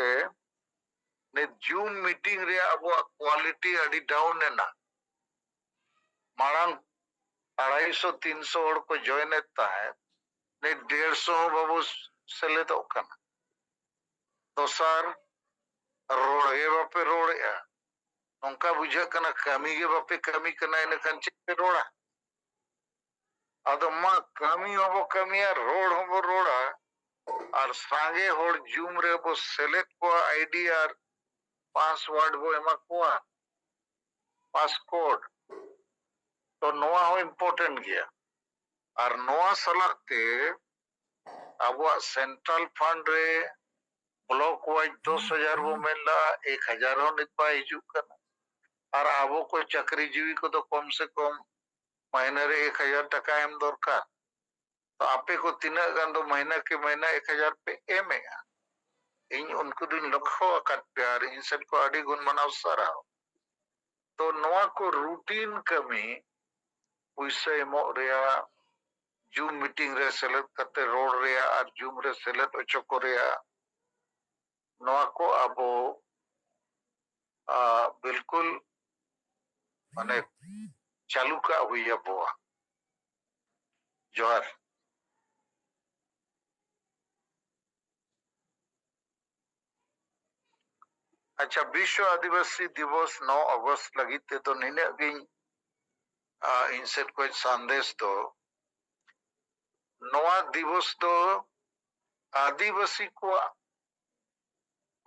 ᱱᱤᱛ ᱡᱩᱢ ᱢᱤᱴᱤᱝ ᱨᱮᱭᱟᱜ ᱟᱵᱚᱣᱟᱜ ᱠᱣᱟᱞᱤᱴᱤ ᱟᱹᱰᱤ ᱰᱟᱣᱩᱱ ᱮᱱᱟ᱾ ᱢᱟᱲᱟᱝ ᱟᱲᱟᱭᱥᱚ ᱛᱤᱱᱥᱚ ᱦᱚᱲ ᱠᱚ ᱡᱚᱭᱮᱱ ᱮᱫ ᱛᱟᱦᱮᱸᱫ, ᱱᱤᱛ ᱰᱮᱲᱥᱚ ᱦᱚᱸ ᱵᱟᱵᱚ ᱥᱮᱞᱮᱫᱚᱜ ᱠᱟᱱᱟ᱾ ᱫᱚᱥᱟᱨ, ᱨᱚᱲ ᱜᱮ ᱵᱟᱯᱮ ᱨᱚᱲᱮᱜᱼᱟ᱾ ᱱᱚᱝᱠᱟ ᱵᱩᱡᱷᱟᱹᱜ ᱠᱟᱱᱟ ᱠᱟᱹᱢᱤ ᱜᱮ ᱵᱟᱯᱮ ᱠᱟᱹᱢᱤ ᱠᱟᱱᱟ, ᱤᱱᱟᱹᱠᱷᱟᱱ ᱪᱮᱫ ᱯᱮ ᱨᱚᱲᱟ? ᱟᱫᱚ ᱢᱟ ᱠᱟᱹᱢᱤ ᱦᱚᱸᱵᱚ ᱠᱟᱹᱢᱤᱭᱟ, ᱨᱚᱲ ᱦᱚᱸᱵᱚ ᱨᱚᱲᱟ, ᱟᱨ ᱥᱟᱸᱜᱮ ᱦᱚᱲ ᱡᱩᱢ ᱨᱮᱵᱚ ᱥᱮᱞᱮᱫ ᱠᱚᱣᱟ, ᱟᱭᱰᱤ ᱟᱨ ᱯᱟᱥᱣᱟᱨᱰ ᱵᱚ ᱮᱢᱟ ᱠᱚᱣᱟ, ᱯᱟᱥᱠᱳᱰ᱾ ᱛᱚ ᱱᱚᱣᱟ ᱦᱚᱸ ᱤᱢᱯᱚᱨᱴᱮᱱᱴ ᱜᱮᱭᱟ᱾ ᱟᱨ ᱱᱚᱣᱟ ᱥᱟᱞᱟᱜ ᱛᱮ ᱟᱵᱚᱣᱟᱜ ᱥᱮᱱᱴᱨᱟᱞ ᱯᱷᱟᱱᱰ ᱨᱮ ᱵᱞᱚᱠ ᱣᱟᱭᱤᱡ ᱫᱚᱥ ᱦᱟᱡᱟᱨ ᱵᱚ ᱢᱮᱱ ᱞᱟᱜᱼᱟ, ᱮᱠ ᱦᱟᱡᱟᱨ ᱦᱚᱸ ᱱᱤᱛ ᱵᱟᱭ ᱦᱤᱡᱩᱜ ᱠᱟᱱᱟ᱾ ᱟᱨ ᱟᱵᱚ ᱠᱚ ᱪᱟᱹᱠᱨᱤ ᱡᱤᱣᱤ ᱠᱚᱫᱚ ᱠᱚᱢ ᱥᱮ ᱠᱚᱢ ᱢᱟᱹᱦᱱᱟᱹ ᱨᱮ ᱮᱠ ᱦᱟᱡᱟᱨ ᱴᱟᱠᱟ ᱮᱢ ᱫᱚᱨᱠᱟᱨ᱾ ᱛᱚ ᱟᱯᱮ ᱠᱚ ᱛᱤᱱᱟᱹᱜ ᱜᱟᱱ ᱫᱚ ᱢᱟᱹᱦᱱᱟᱹ ᱠᱮ ᱢᱟᱹᱦᱱᱟᱹ ᱮᱠ ᱦᱟᱡᱟᱨ ᱯᱮ ᱮᱢᱮᱜᱼᱟ? ᱤᱧ ᱩᱱᱠᱩ ᱫᱩᱧ ᱞᱚᱠᱠᱷᱚ ᱟᱠᱟᱫ ᱯᱮᱭᱟ ᱟᱨ ᱤᱧ ᱥᱮᱫ ᱠᱷᱚᱱ ᱟᱹᱰᱤ ᱜᱩᱱ ᱢᱟᱱᱟᱣ ᱥᱟᱨᱦᱟᱣ᱾ ᱛᱚ ᱱᱚᱣᱟ ᱠᱚ ᱨᱩᱴᱤᱱ ᱠᱟᱹᱢᱤ, ᱯᱩᱭᱥᱟᱹ ᱮᱢᱚᱜ ᱨᱮᱭᱟᱜ, ᱡᱩᱢ ᱢᱤᱴᱤᱝ ᱨᱮ ᱥᱮᱞᱮᱫ ᱠᱟᱛᱮ ᱨᱚᱲ ᱨᱮᱭᱟᱜ ᱟᱨ ᱡᱩᱢ ᱨᱮ ᱥᱮᱞᱮᱫ ᱦᱚᱪᱚ ᱠᱚ ᱨᱮᱭᱟᱜ, ᱱᱚᱣᱟ ᱠᱚ ᱟᱵᱚ, ᱟ, ᱵᱤᱞᱠᱩᱞ ᱢᱟᱱᱮ ᱪᱟᱹᱞᱩ ᱠᱟᱜ ᱦᱩᱭ ᱟᱵᱚᱣᱟ᱾ ᱡᱚᱦᱟᱨ᱾ ᱟᱪᱪᱷᱟ, ᱵᱤᱥᱣᱚ ᱟᱹᱫᱤᱵᱟᱹᱥᱤ ᱫᱤᱵᱚᱥ ᱱᱚ ᱚᱜᱚᱥᱴ ᱞᱟᱹᱜᱤᱫ ᱛᱮᱫᱚ ᱱᱤᱱᱟᱹᱜ ᱜᱤᱧ, ᱟ, ᱤᱧ ᱥᱮᱫ ᱠᱷᱚᱱ ᱥᱟᱸᱫᱮᱥ ᱫᱚ᱾ ᱱᱚᱣᱟ ᱫᱤᱵᱚᱥ ᱫᱚ ᱟᱹᱫᱤᱵᱟᱹᱥᱤ ᱠᱚᱣᱟᱜ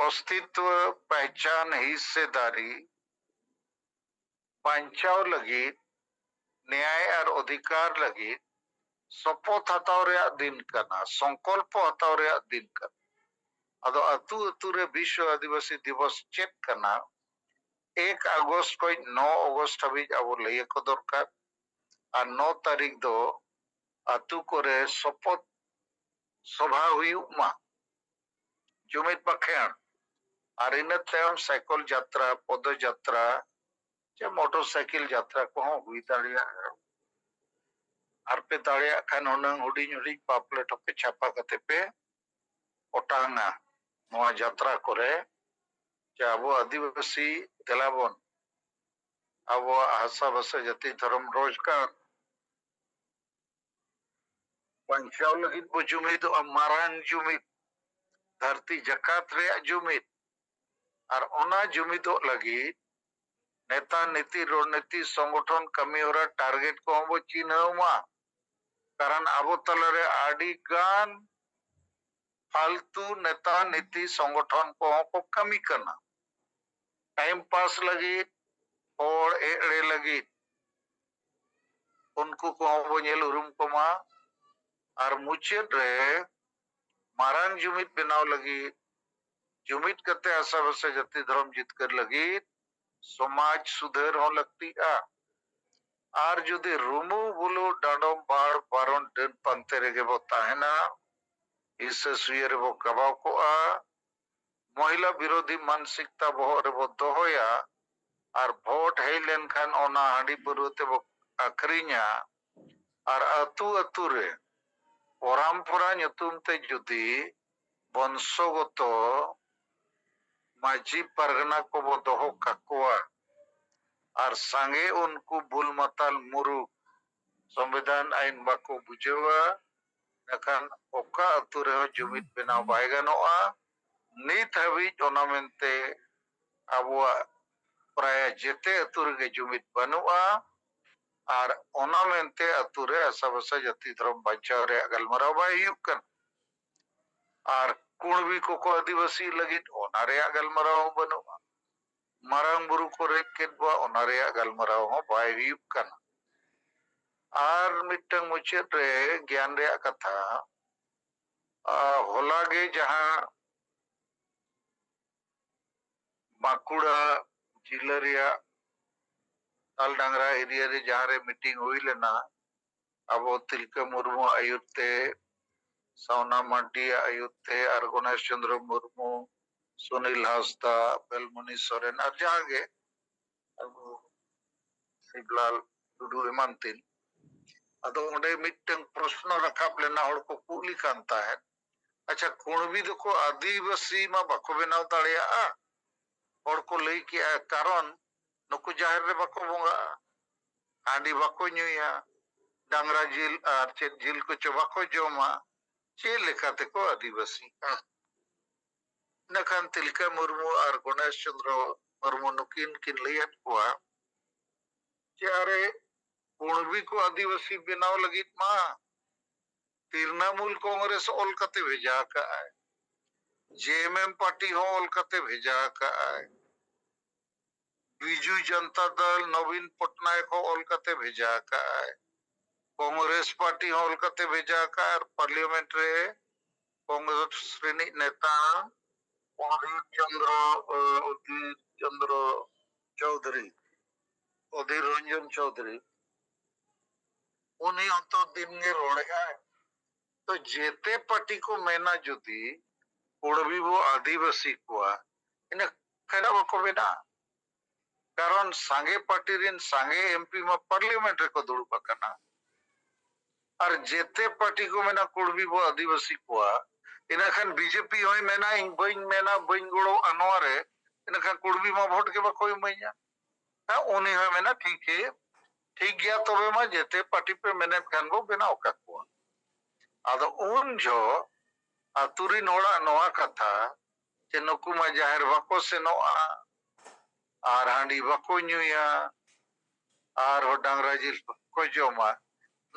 ᱚᱥᱛᱤᱛᱣᱚ ᱯᱮᱦᱪᱟᱱ ᱦᱤᱥᱥᱮᱫᱟᱨᱤ ᱵᱟᱧᱪᱟᱣ ᱞᱟᱹᱜᱤᱫ, ᱱᱮᱭᱟᱭ ᱟᱨ ᱚᱫᱷᱤᱠᱟᱨ ᱞᱟᱹᱜᱤᱫ ᱥᱚᱯᱚᱛ ᱦᱟᱛᱟᱣ ᱨᱮᱭᱟᱜ ᱫᱤᱱ ᱠᱟᱱᱟ, ᱥᱚᱝᱠᱚᱞᱯᱚ ᱦᱟᱛᱟᱣ ᱨᱮᱭᱟᱜ ᱫᱤᱱ ᱠᱟᱱᱟ᱾ ᱟᱫᱚ ᱟᱹᱛᱩ ᱟᱹᱛᱩ ᱨᱮ ᱵᱤᱥᱣᱚ ᱟᱹᱫᱤᱵᱟᱹᱥᱤ ᱫᱤᱵᱚᱥ ᱪᱮᱫ ᱠᱟᱱᱟ? ᱮᱠ ᱟᱜᱚᱥᱴ ᱠᱷᱚᱱ ᱱᱚ ᱟᱜᱚᱥᱴ ᱦᱟᱹᱵᱤᱡ ᱟᱵᱚ ᱞᱟᱹᱭ ᱟᱠᱚ ᱫᱚᱨᱠᱟᱨ᱾ ᱟᱨ ᱱᱚ ᱛᱟᱹᱨᱤᱠᱷ ᱫᱚ ᱟᱹᱛᱩ ᱠᱚᱨᱮ ᱥᱚᱯᱚᱛ ᱥᱚᱵᱷᱟ ᱦᱩᱭᱩᱜ ᱢᱟ, ᱡᱩᱢᱤᱫ ᱵᱟᱠᱷᱮᱬ, ᱟᱨ ᱤᱱᱟᱹ ᱛᱟᱭᱚᱢ ᱥᱟᱭᱠᱚᱞ ᱡᱟᱛᱨᱟ, ᱯᱚᱫᱚ ᱡᱟᱛᱨᱟ, ᱪᱮ ᱢᱚᱴᱚᱨ ᱥᱟᱭᱠᱮᱞ ᱡᱟᱛᱨᱟ ᱠᱚᱦᱚᱸ ᱦᱩᱭ ᱫᱟᱲᱮᱭᱟᱜᱼᱟ᱾ ᱟᱨ ᱯᱮ ᱫᱟᱲᱮᱭᱟᱜ ᱠᱷᱟᱱ ᱦᱩᱱᱟᱹᱝ ᱦᱩᱰᱤᱧ ᱦᱩᱰᱤᱧ ᱯᱟᱯᱞᱮᱴ ᱦᱚᱸᱯᱮ ᱪᱷᱟᱯᱟ ᱠᱟᱛᱮ ᱯᱮ ᱚᱴᱟᱝᱟ ᱱᱚᱣᱟ ᱡᱟᱛᱨᱟ ᱠᱚᱨᱮ, ᱡᱮ ᱟᱵᱚ ᱟᱹᱫᱤᱵᱟᱹᱥᱤ ᱫᱮᱞᱟᱵᱚᱱ ᱟᱵᱚᱣᱟᱜ ᱦᱟᱥᱟ ᱵᱷᱟᱥᱟ ᱡᱟᱹᱛᱤ ᱫᱷᱚᱨᱚᱢ ᱨᱳᱡᱽᱜᱟᱨ ᱵᱟᱧᱪᱟᱣ ᱞᱟᱹᱜᱤᱫ ᱵᱚ ᱡᱩᱢᱤᱫᱚᱜᱼᱟ᱾ ᱢᱟᱨᱟᱝ ᱡᱩᱢᱤᱫ, ᱫᱷᱟᱹᱨᱛᱤ ᱡᱟᱠᱟᱛ ᱨᱮᱭᱟᱜ ᱡᱩᱢᱤᱫ᱾ ᱟᱨ ᱚᱱᱟ ᱡᱩᱢᱤᱫᱚᱜ ᱞᱟᱹᱜᱤᱫ ᱱᱮᱛᱟ, ᱱᱤᱛᱤ, ᱨᱚᱲᱱᱤᱛᱤ, ᱥᱚᱝᱜᱚᱴᱷᱚᱱ, ᱠᱟᱹᱢᱤ ᱦᱚᱨᱟ, ᱴᱟᱨᱜᱮᱴ ᱠᱚᱦᱚᱸ ᱵᱚ ᱪᱤᱱᱦᱟᱹᱣ ᱢᱟ᱾ ᱠᱟᱨᱚᱱ ᱟᱵᱚ ᱛᱟᱞᱟᱨᱮ ᱟᱹᱰᱤ ᱜᱟᱱ ᱯᱷᱟᱞᱛᱩ ᱱᱮᱛᱟ, ᱱᱤᱛᱤ, ᱥᱚᱝᱜᱚᱴᱷᱚᱱ ᱠᱚᱦᱚᱸ ᱠᱚ ᱠᱟᱹᱢᱤ ᱠᱟᱱᱟ᱾ ᱴᱟᱭᱤᱢ ᱯᱟᱥ ᱞᱟᱹᱜᱤᱫ, ᱦᱚᱲ ᱮᱲᱮ ᱞᱟᱹᱜᱤᱫ, ᱩᱱᱠᱩ ᱠᱚᱦᱚᱸ ᱵᱚ ᱧᱮᱞ ᱩᱨᱩᱢ ᱠᱚᱢᱟ᱾ ᱟᱨ ᱢᱩᱪᱟᱹᱫ ᱨᱮ ᱢᱟᱨᱟᱝ ᱡᱩᱢᱤᱫ ᱵᱮᱱᱟᱣ ᱞᱟᱹᱜᱤᱫ, ᱡᱩᱢᱤᱫ ᱠᱟᱛᱮ ᱦᱟᱥᱟ ᱵᱷᱟᱥᱟ ᱡᱟᱹᱛᱤ ᱫᱷᱚᱨᱚᱢ ᱡᱤᱛᱠᱟᱹᱨ ᱞᱟᱹᱜᱤᱫ ᱥᱚᱢᱟᱡᱽ ᱥᱩᱫᱷᱟᱹᱨ ᱦᱚᱸ ᱞᱟᱹᱠᱛᱤᱜᱼᱟ᱾ ᱟᱨ ᱡᱩᱫᱤ ᱨᱩᱢᱩ ᱵᱩᱞᱩ ᱰᱟᱸᱰᱚᱢ ᱵᱟᱲ ᱵᱟᱨᱚᱱ ᱰᱟᱹᱱ ᱯᱟᱱᱛᱮ ᱨᱮᱜᱮ ᱵᱚ ᱛᱟᱦᱮᱱᱟ, ᱦᱤᱥᱟᱹ ᱥᱩᱭᱟᱹ ᱨᱮᱵᱚ ᱜᱟᱵᱟᱣ ᱠᱚᱜᱼᱟ, ᱢᱚᱦᱤᱞᱟ ᱵᱤᱨᱳᱫᱷᱤ ᱢᱟᱱᱥᱤᱠᱛᱟ ᱵᱚᱦᱚᱜ ᱨᱮᱵᱚ ᱫᱚᱦᱚᱭᱟ, ᱟᱨ ᱵᱷᱳᱴ ᱦᱮᱡ ᱞᱮᱱᱠᱷᱟᱱ ᱚᱱᱟ ᱦᱟᱺᱰᱤ ᱯᱟᱹᱨᱣᱟᱹ ᱛᱮᱵᱚ ᱟᱹᱠᱷᱨᱤᱧᱟ, ᱟᱨ ᱟᱹᱛᱩ ᱟᱹᱛᱩ ᱨᱮ ᱯᱚᱨᱟᱢᱯᱚᱨᱟ ᱧᱩᱛᱩᱢ ᱛᱮ ᱡᱩᱫᱤ ᱵᱚᱝᱥᱚᱜᱚᱛᱚ ᱢᱟᱹᱡᱷᱤ ᱯᱟᱨᱜᱟᱱᱟ ᱠᱚᱵᱚ ᱫᱚᱦᱚ ᱠᱟᱠᱚᱣᱟ, ᱟᱨ ᱥᱟᱸᱜᱮ ᱩᱱᱠᱩ ᱵᱩᱞ ᱢᱟᱛᱟᱞ ᱢᱩᱨᱩᱠ ᱥᱚᱝᱵᱤᱫᱷᱟᱱ ᱟᱹᱭᱤᱱ ᱵᱟᱠᱚ ᱵᱩᱡᱷᱟᱹᱣᱟ, ᱮᱱᱠᱷᱟᱱ ᱚᱠᱟ ᱟᱹᱛᱩ ᱨᱮᱦᱚᱸ ᱡᱩᱢᱤᱫ ᱵᱮᱱᱟᱣ ᱵᱟᱭ ᱜᱟᱱᱚᱜᱼᱟ᱾ ᱱᱤᱛ ᱦᱟᱹᱵᱤᱡ ᱚᱱᱟ ᱢᱮᱱᱛᱮ ᱟᱵᱚᱣᱟᱜ ᱯᱨᱟᱭ ᱡᱮᱛᱮ ᱟᱹᱛᱩ ᱨᱮᱜᱮ ᱡᱩᱢᱤᱫ ᱵᱟᱹᱱᱩᱜᱼᱟ᱾ ᱟᱨ ᱚᱱᱟ ᱢᱮᱱᱛᱮ ᱟᱹᱛᱩ ᱨᱮ ᱦᱟᱥᱟ ᱵᱷᱟᱥᱟ ᱡᱟᱹᱛᱤ ᱫᱷᱚᱨᱚᱢ ᱵᱟᱧᱪᱟᱣ ᱨᱮᱭᱟᱜ ᱜᱟᱞᱢᱟᱨᱟᱣ ᱵᱟᱭ ᱦᱩᱭᱩᱜ ᱠᱟᱱᱟ᱾ ᱟᱨ ᱠᱩᱬᱵᱤ ᱠᱚᱠᱚ ᱟᱹᱫᱤᱵᱟᱹᱥᱤ ᱞᱟᱹᱜᱤᱫ, ᱚᱱᱟ ᱨᱮᱭᱟᱜ ᱜᱟᱞᱢᱟᱨᱟᱣ ᱦᱚᱸ ᱵᱟᱹᱱᱩᱜᱼᱟ᱾ ᱢᱟᱨᱟᱝ ᱵᱩᱨᱩ ᱠᱚ ᱨᱮᱡ ᱠᱮᱫ ᱵᱚᱣᱟ, ᱚᱱᱟ ᱨᱮᱭᱟᱜ ᱜᱟᱞᱢᱟᱨᱟᱣ ᱦᱚᱸ ᱵᱟᱭ ᱦᱩᱭᱩᱜ ᱠᱟᱱᱟ᱾ ᱟᱨ ᱢᱤᱫᱴᱟᱝ ᱢᱩᱪᱟᱹᱫ ᱨᱮ ᱜᱮᱭᱟᱱ ᱨᱮᱭᱟᱜ ᱠᱟᱛᱷᱟ, ᱟ, ᱦᱚᱞᱟ ᱜᱮ ᱡᱟᱦᱟᱸ ᱵᱟᱸᱠᱩᱲᱟ ᱡᱤᱞᱟᱹ ᱨᱮᱭᱟᱜ ᱛᱟᱞᱰᱟᱝᱨᱟ ᱮᱨᱤᱭᱟ ᱨᱮ ᱡᱟᱦᱟᱸ ᱨᱮ ᱢᱤᱴᱤᱝ ᱦᱩᱭ ᱞᱮᱱᱟ, ᱟᱵᱚ ᱛᱤᱞᱠᱟᱹ ᱢᱩᱨᱢᱩ ᱟᱹᱭᱩᱨ ᱛᱮ, ᱥᱟᱣᱱᱟ ᱢᱟᱨᱰᱤᱭᱟᱜ ᱟᱹᱭᱩᱨ ᱛᱮ, ᱟᱨ ᱜᱚᱱᱮᱥ ᱪᱚᱸᱫᱽᱨᱚ ᱢᱩᱨᱢᱩ, ᱥᱩᱱᱤᱞ ᱦᱟᱸᱥᱫᱟ, ᱵᱮᱞᱢᱩᱱᱤ ᱥᱚᱨᱮᱱ, ᱟᱨ ᱡᱟᱦᱟᱸ ᱜᱮ ᱟᱵᱚ ᱥᱤᱵᱞᱟᱞ ᱴᱩᱰᱩ ᱮᱢᱟᱱ ᱛᱤᱱ᱾ ᱟᱫᱚ ᱚᱸᱰᱮ ᱢᱤᱫᱴᱟᱝ ᱯᱨᱚᱥᱱᱚ ᱨᱟᱠᱟᱵ ᱞᱮᱱᱟ, ᱦᱚᱲ ᱠᱚ ᱠᱩᱞᱤ ᱠᱟᱱ ᱛᱟᱦᱮᱸᱫ, ᱟᱪᱪᱷᱟ, ᱠᱩᱬᱵᱤ ᱫᱚᱠᱚ ᱟᱹᱫᱤᱵᱟᱹᱥᱤ ᱢᱟ ᱵᱟᱠᱚ ᱵᱮᱱᱟᱣ ᱫᱟᱲᱮᱭᱟᱜᱼᱟ, ᱦᱚᱲ ᱠᱚ ᱞᱟᱹᱭ ᱠᱮᱜᱼᱟ, ᱠᱟᱨᱚᱱ ᱱᱩᱠᱩ ᱡᱟᱦᱮᱨ ᱨᱮ ᱵᱟᱠᱚ ᱵᱚᱸᱜᱟᱜᱼᱟ, ᱦᱟᱺᱰᱤ ᱵᱟᱠᱚ ᱧᱩᱭᱟ, ᱰᱟᱝᱨᱟ ᱡᱤᱞ ᱟᱨ ᱪᱮᱫ ᱡᱤᱞ ᱠᱚᱪᱚ ᱵᱟᱠᱚ ᱡᱚᱢᱟ, ᱪᱮᱫ ᱞᱮᱠᱟ ᱛᱮᱠᱚ ᱟᱹᱫᱤᱵᱟᱹᱥᱤᱜᱼᱟ? ᱤᱱᱟᱹᱠᱷᱟᱱ ᱛᱤᱞᱠᱟᱹ ᱢᱩᱨᱢᱩ ᱟᱨ ᱜᱚᱱᱮᱥ ᱪᱚᱸᱫᱽᱨᱚ ᱢᱩᱨᱢᱩ ᱱᱩᱠᱤᱱ ᱠᱤᱱ ᱞᱟᱹᱭᱟᱫ ᱠᱚᱣᱟ ᱡᱮ, ᱟᱨᱮ, ᱠᱩᱬᱵᱤ ᱠᱚ ᱟᱹᱫᱤᱵᱟᱹᱥᱤ ᱵᱮᱱᱟᱣ ᱞᱟᱹᱜᱤᱫ ᱢᱟ ᱛᱨᱤᱱᱟᱢᱩᱞ ᱠᱚᱝᱜᱨᱮᱥ ᱚᱞ ᱠᱟᱛᱮ ᱵᱷᱮᱡᱟ ᱟᱠᱟᱫᱼᱟᱭ, ᱡᱮ ᱮᱢ ᱮᱢ ᱯᱟᱨᱴᱤ ᱦᱚᱸ ᱚᱞ ᱠᱟᱛᱮ ᱵᱷᱮᱡᱟ ᱟᱠᱟᱫᱼᱟᱭ, ᱵᱤᱡᱩ ᱡᱚᱱᱛᱟ ᱫᱚᱞ ᱱᱚᱵᱤᱱ ᱯᱚᱴᱱᱟᱭᱮᱠ ᱦᱚᱸ ᱚᱞ ᱠᱟᱛᱮ ᱵᱷᱮᱡᱟ ᱟᱠᱟᱫᱼᱟᱭ, ᱠᱚᱝᱜᱨᱮᱥ ᱯᱟᱨᱴᱤ ᱦᱚᱸ ᱚᱞ ᱠᱟᱛᱮ ᱵᱷᱮᱡᱟ ᱟᱠᱟᱫᱼᱟᱭ, ᱟᱨ ᱯᱟᱨᱞᱤᱭᱟᱢᱮᱱᱴ ᱨᱮ ᱠᱚᱝᱜᱨᱮᱥ ᱨᱤᱱᱤᱡ ᱱᱮᱛᱟ ᱚᱫᱷᱤᱨ ᱪᱚᱸᱫᱽᱨᱚ, ᱚᱫᱷᱤᱨ ᱪᱚᱸᱫᱽᱨᱚ ᱪᱳᱣᱫᱷᱩᱨᱤ, ᱚᱫᱷᱤᱨ ᱨᱚᱧᱡᱚᱱ ᱪᱳᱣᱫᱷᱩᱨᱤ, ᱩᱱᱤ ᱦᱚᱸᱛᱚ ᱫᱤᱱ ᱜᱮ ᱨᱚᱲᱮᱜᱼᱟᱭ᱾ ᱛᱚ ᱡᱮᱛᱮ ᱯᱟᱨᱴᱤ ᱠᱚ ᱢᱮᱱᱟ ᱡᱩᱫᱤ ᱠᱩᱬᱵᱤ ᱵᱚ ᱟᱹᱫᱤᱵᱟᱹᱥᱤ ᱠᱚᱣᱟ, ᱤᱱᱟᱹ ᱠᱷᱟᱱ ᱵᱟᱠᱚ ᱵᱮᱱᱟᱜᱼᱟ᱾ ᱠᱟᱨᱚᱱ ᱥᱟᱸᱜᱮ ᱯᱟᱨᱴᱤ ᱨᱮᱱ ᱥᱟᱸᱜᱮ ᱮᱢ ᱯᱤ ᱢᱟ ᱯᱟᱨᱞᱤᱭᱟᱢᱮᱱᱴ ᱨᱮᱠᱚ ᱫᱩᱲᱩᱵ ᱟᱠᱟᱱᱟ᱾ ᱟᱨ ᱡᱮᱛᱮ ᱯᱟᱨᱴᱤ ᱠᱚ ᱢᱮᱱᱟ ᱠᱩᱬᱵᱤ ᱵᱚ ᱟᱹᱫᱤᱵᱟᱹᱥᱤ ᱠᱚᱣᱟ, ᱤᱱᱟᱹ ᱠᱷᱟᱱ ᱵᱤᱡᱮᱯᱤ ᱦᱚᱸᱭ ᱢᱮᱱᱟ, ᱤᱧ ᱵᱟᱹᱧ ᱢᱮᱱᱟ, ᱵᱟᱹᱧ ᱜᱚᱲᱚᱜᱼᱟ ᱱᱚᱣᱟ ᱨᱮ, ᱤᱱᱟᱹ ᱠᱷᱟᱱ ᱠᱩᱬᱵᱤ ᱢᱟ ᱵᱷᱳᱴ ᱜᱮ ᱵᱟᱠᱚ ᱮᱢᱟᱹᱧᱟ᱾ ᱦᱮᱸ, ᱩᱱᱤ ᱦᱚᱸᱭ ᱢᱮᱱᱟ, ᱴᱷᱤᱠ ᱜᱮ, ᱴᱷᱤᱠ ᱜᱮᱭᱟ, ᱛᱚᱵᱮ ᱢᱟ ᱡᱮᱛᱮ ᱯᱟᱨᱴᱤ ᱯᱮ ᱢᱮᱱᱮᱫ ᱠᱷᱟᱱ ᱵᱚ ᱵᱮᱱᱟᱣ ᱠᱟᱠᱚᱣᱟ᱾ ᱟᱫᱚ ᱩᱱ ᱡᱚᱦᱚᱜ ᱟᱛᱳ ᱨᱤᱱ ᱦᱚᱲᱟᱜ ᱱᱚᱣᱟ ᱠᱟᱛᱷᱟ ᱡᱮ ᱱᱩᱠᱩ ᱢᱟ ᱡᱟᱦᱮᱨ ᱵᱟᱠᱚ ᱥᱮᱱᱚᱜᱼᱟ ᱟᱨ ᱦᱟᱺᱰᱤ ᱵᱟᱠᱚ ᱧᱩᱭᱟ ᱟᱨ ᱰᱟᱝᱨᱟ ᱡᱤᱞ ᱵᱟᱠᱚ ᱡᱚᱢᱟ,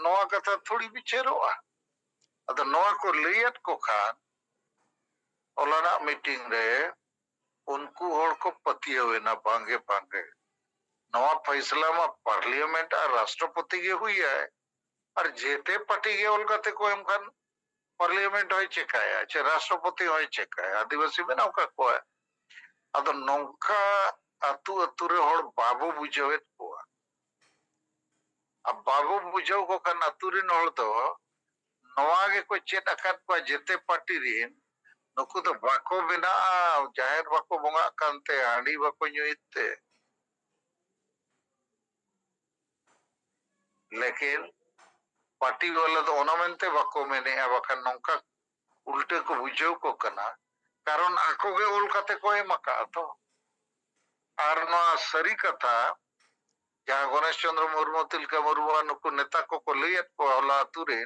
ᱱᱚᱣᱟ ᱠᱟᱛᱷᱟ ᱛᱷᱚᱲᱤ ᱵᱤᱪᱟᱹᱨᱚᱜᱼᱟ᱾ ᱟᱫᱚ ᱱᱚᱣᱟ ᱠᱚ ᱞᱟᱹᱭᱟᱫ ᱠᱚ ᱠᱷᱟᱱ ᱦᱚᱞᱟᱱᱟᱜ ᱢᱤᱴᱤᱝ ᱨᱮ ᱩᱱᱠᱩ ᱦᱚᱲ ᱠᱚ ᱯᱟᱹᱛᱭᱟᱹᱣ ᱮᱱᱟ ᱵᱟᱝᱜᱮ ᱵᱟᱝᱜᱮ, ᱱᱚᱣᱟ ᱯᱷᱟᱭᱥᱞᱟ ᱢᱟ ᱯᱟᱨᱞᱤᱭᱟᱢᱮᱱᱴ ᱟᱨ ᱨᱟᱥᱴᱨᱚᱯᱚᱛᱤ ᱜᱮ ᱦᱩᱭᱟᱭ, ᱟᱨ ᱡᱮᱛᱮ ᱯᱟᱨᱴᱤ ᱜᱮ ᱚᱞ ᱠᱟᱛᱮ ᱠᱚ ᱮᱢ ᱠᱷᱟᱱ ᱯᱟᱨᱞᱤᱭᱟᱢᱮᱱᱴ ᱦᱚᱸᱭ ᱪᱮᱠᱟᱭᱟ ᱪᱮ ᱨᱟᱥᱴᱨᱚᱯᱚᱛᱤ ᱦᱚᱸᱭ ᱪᱮᱠᱟᱭᱟ, ᱟᱹᱫᱤᱵᱟᱹᱥᱤ ᱢᱮᱱᱟᱜ ᱟᱠᱟᱫ ᱠᱚᱣᱟ᱾ ᱟᱫᱚ ᱱᱚᱝᱠᱟ ᱟᱹᱛᱩ ᱟᱹᱛᱩ ᱨᱮ ᱦᱚᱲ ᱵᱟᱵᱚ ᱵᱩᱡᱷᱟᱹᱣᱮᱫ ᱠᱚᱣᱟ, ᱟᱨ ᱵᱟᱵᱚ ᱵᱩᱡᱷᱟᱹᱣ ᱠᱚ ᱠᱷᱟᱱ ᱟᱹᱛᱩ ᱨᱮᱱ ᱦᱚᱲ ᱫᱚ ᱱᱚᱣᱟ ᱜᱮᱠᱚ ᱪᱮᱫ ᱟᱠᱟᱫ ᱠᱚᱣᱟ ᱡᱮᱛᱮ ᱯᱟᱨᱴᱤ ᱨᱮᱱ, ᱱᱩᱠᱩ ᱫᱚ ᱵᱟᱠᱚ ᱵᱮᱱᱟᱜᱼᱟ, ᱡᱟᱦᱮᱨ ᱵᱟᱠᱚ ᱵᱚᱸᱜᱟᱜ ᱠᱟᱱᱛᱮ, ᱦᱟᱺᱰᱤ ᱵᱟᱠᱚ ᱧᱩᱭᱮᱫ ᱛᱮ᱾ ᱞᱮᱠᱤᱱ ᱯᱟᱨᱴᱤ ᱵᱟᱞᱟ ᱫᱚ ᱚᱱᱟ ᱢᱮᱱᱛᱮ ᱵᱟᱠᱚ ᱢᱮᱱᱮᱜᱼᱟ, ᱵᱟᱠᱷᱟᱱ ᱱᱚᱝᱠᱟ ᱩᱞᱴᱟᱹ ᱠᱚ ᱵᱩᱡᱷᱟᱹᱣ ᱠᱚ ᱠᱟᱱᱟ, ᱠᱟᱨᱚᱱ ᱟᱠᱚ ᱜᱮ ᱚᱞ ᱠᱟᱛᱮ ᱠᱚ ᱮᱢ ᱟᱠᱟᱫᱼᱟ ᱛᱚ᱾ ᱟᱨ ᱱᱚᱣᱟ ᱥᱟᱹᱨᱤ ᱠᱟᱛᱷᱟ, ᱡᱟᱦᱟᱸ ᱜᱚᱱᱮᱥ ᱪᱚᱸᱫᱽᱨᱚ ᱢᱩᱨᱢᱩ, ᱛᱤᱞᱠᱟᱹ ᱢᱩᱨᱢᱩ ᱟᱨ ᱱᱩᱠᱩ ᱱᱮᱛᱟ ᱠᱚᱠᱚ ᱞᱟᱹᱭᱟᱫ ᱠᱚᱣᱟ ᱦᱚᱞᱟ ᱟᱹᱛᱩ ᱨᱮ,